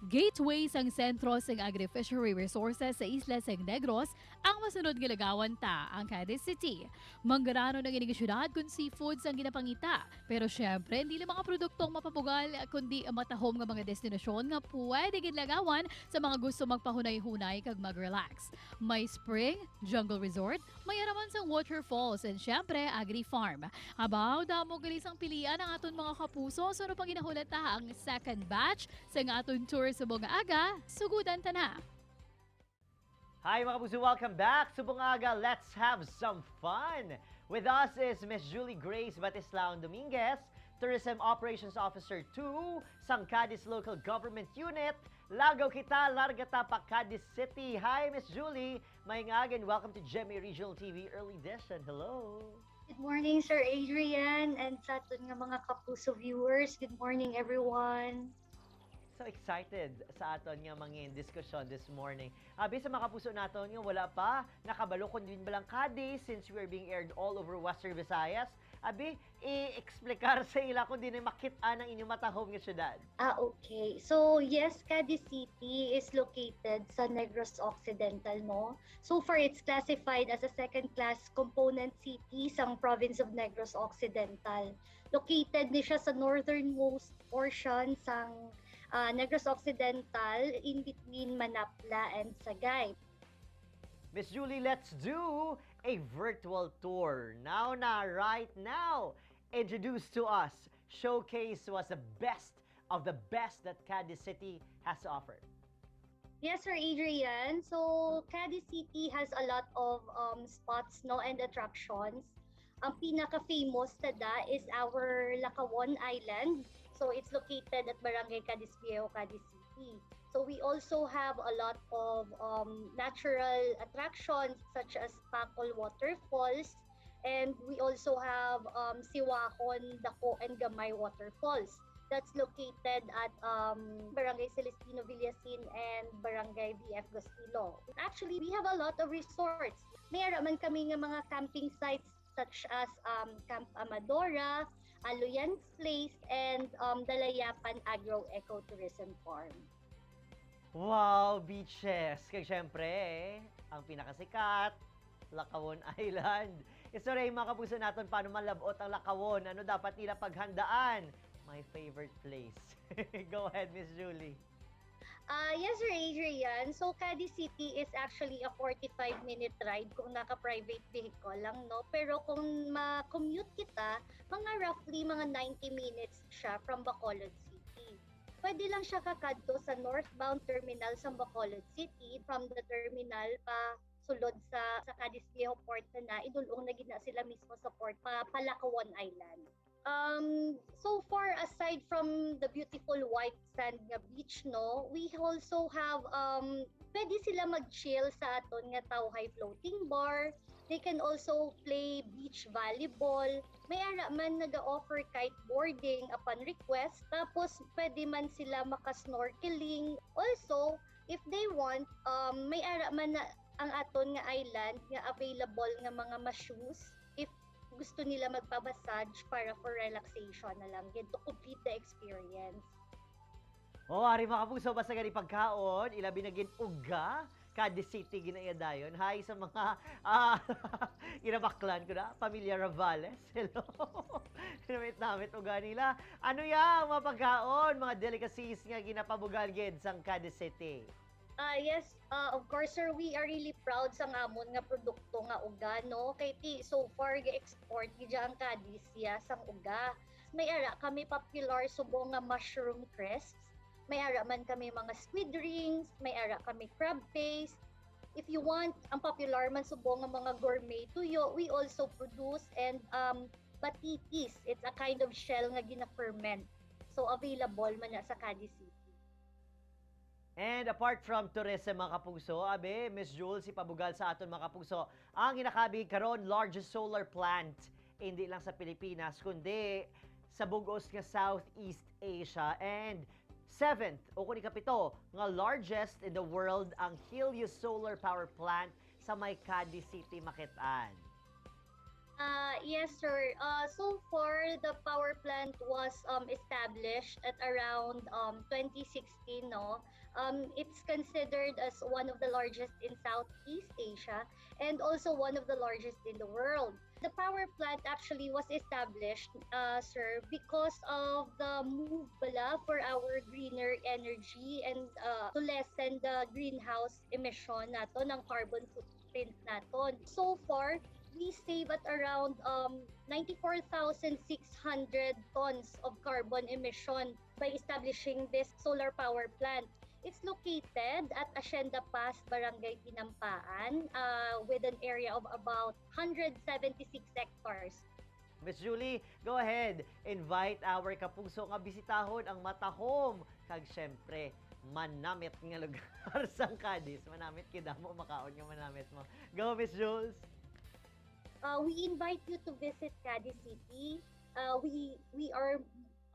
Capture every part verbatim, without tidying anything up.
Gateway sang sentro sang agri-fishery resources sa isla sang Negros ang masunod nga lagawan ta, ang Cadiz City. Manggaranon ang ining syudad kon seafoods ang ginapangita. Pero syempre, hindi lang mga produktong mapabugal, kundi matahom nga mga destinasyon nga pwede gid lagawan sa mga gusto magpahunay-hunay kag mag-relax. May spring, jungle resort, may araman sang waterfalls, and syempre, agri-farm. Abaw, damo gali sang pilian ang aton mga kapuso. Sa ano pang ginahulata ang second batch sa nga aton tour sa Bunga Aga? Sugudan ta na! Hi mga kapuso, welcome back sa Bunga Aga. Let's have some fun! With us is Miss Julie Grace Batislaon Dominguez, Tourism Operations Officer two sang Cadiz Local Government Unit. Lagaw kita, larga ta pa Cadiz City. Hi Miss Julie, maayong aga and welcome to GMA Regional T V Early Edition. Hello! Good morning, Sir Adrian, and sa aton nga mga kapuso viewers. Good morning, everyone. So excited sa aton nga mangin diskusyon this morning. Abi sa mga kapuso naton nga wala pa nakabalo kung din ba lang Cadiz, since we are being aired all over Western Visayas. Abi, i-explicar sa ila kung din makit-an ang inyong matahom nga syudad. Ah, okay. So, yes, Cadiz City is located sa Negros Occidental, no? So far, it's classified as a second-class component city sang province of Negros Occidental. Located ni siya sa northernmost portion sang ah, Negros Occidental, in between Manapla and Sagay. Miss Julie, let's do a virtual tour. Now na, right now, introduce to us, showcase to us the best of the best that Cadiz City has to offer. Yes, Sir Adrian. So, Cadiz City has a lot of um, spots, no, and attractions. Ang pinaka-famous tada is our Lacawon Island. So, it's located at Barangay Cadiz Viejo, Cadiz City. So, we also have a lot of um, natural attractions such as Pacol Waterfalls, and we also have um, Siwahon, Dako, and Gamay Waterfalls. That's located at um, Barangay Celestino Villasin and Barangay V F Gastilo. Actually, we have a lot of resorts. May ara man kami nga mga camping sites such as um, Camp Amadora, Aloyan Place, and um, Dalayapan Agro Ecotourism Farm. Wow, beaches! Kag syempre, ang pinakasikat, Lacawon Island. Istorya mga kapuso naton paano malabot ang Lacawon. Ano dapat nila paghandaan? My favorite place. Go ahead, Miss Julie. Uh, yes, Sir Adrian. So, Cadiz City is actually a forty-five minute ride kung naka-private vehicle lang, no? Pero kung ma-commute kita, mga roughly mga ninety minutes siya from Bacolod City. Pwede lang siya kakadto sa northbound terminal sa Bacolod City, from the terminal pa sulod sa sa Cadiz Viejo port na na, idulong na gid na sila mismo sa port pa, pa Lacawon Island. Um, so far, aside from the beautiful white sand nga beach, no, we also have, um, pwede sila mag-chill sa aton nga Tauhay floating bar. They can also play beach volleyball. May ara man naga-offer kiteboarding upon request. Tapos, pwede man sila maka-snorkeling. Also, if they want, um, may ara man na ang aton nga island nga available nga mga masseuse if gusto nila magpa-massage para for relaxation na lang gid to complete the experience. Oh, ari mga kapuso, basta gani pagkaon, ilabi na gid uga, Cadiz City ginaiya dayon. Hi sa mga ah, ginabaklan ko na, Pamilya Ravales. Hello. Namit-namit uga nila. Ano ya ang mga pagkaon, mga delicacies nga ginapabugal gid sang Cadiz City? Ah, yes, ah, of course, sir, we are really proud sa amon nga produkto nga uga, no? Kay ti, so far, ga-export gid ang Cadiz ya sang uga. May ara kami popular subong nga mushroom crisps. May ara man kami mga squid rings, may ara kami crab paste. If you want, ang popular man subong nga mga gourmet tuyo, we also produce and um, batitis. It's a kind of shell nga gina-ferment. So, available man na sa Cadiz City. And apart from tourism, mga kapuso, abi, Miss Jules, ipabugal sa aton, mga kapuso, ang ginakabi karon largest solar plant, hindi lang sa Pilipinas, kundi sa bug-os nga Southeast Asia. And seventh, o kung ikapito, nga largest in the world, ang Helios Solar Power Plant sa may Cadiz City, Makitaan. Uh, yes, sir. Uh, so far, the power plant was um, established at around um, twenty sixteen, no? Um, it's considered as one of the largest in Southeast Asia and also one of the largest in the world. The power plant actually was established, uh, sir, because of the move bala for our greener energy and uh, to lessen the greenhouse emission nato ng carbon footprint naton. So far, we save at around um, ninety-four thousand six hundred tons of carbon emission by establishing this solar power plant. It's located at Hacienda Pass, Barangay Pinampaan, uh, with an area of about one hundred seventy-six hectares. Miss Julie, go ahead. Invite our kapuso nga bisitahon ang matahom kag syempre manamit nga lugar sang Cadiz. Manamit kay damo makaon nga manamit mo. Go, Miss Jules. Uh, we invite you to visit Cadiz City. Uh, we we are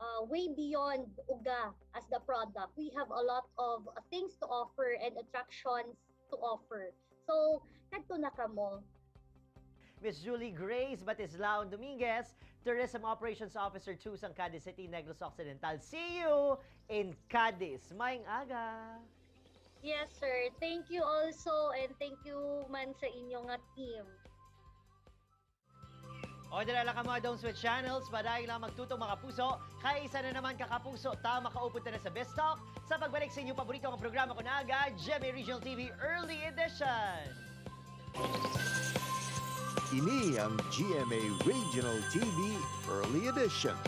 uh, way beyond uga as the product. We have a lot of uh, things to offer and attractions to offer. So, kadto na kamo. Miss Julie Grace Batislaon Dominguez, Tourism Operations Officer two sang Cadiz City, Negros Occidental. See you in Cadiz. Maayong aga! Yes, sir. Thank you also, and thank you man sa inyo nga team. O, dira lang ka mga Dome Switch Channels, padayon lang magtutong mga puso, kay isa na naman ka kapuso, ta makaupod ta na sa Best Talk, sa pagbalik sa inyong paborito nga programa ko na aga, G M A Regional T V Early Edition. Ini ang G M A Regional T V Early Edition.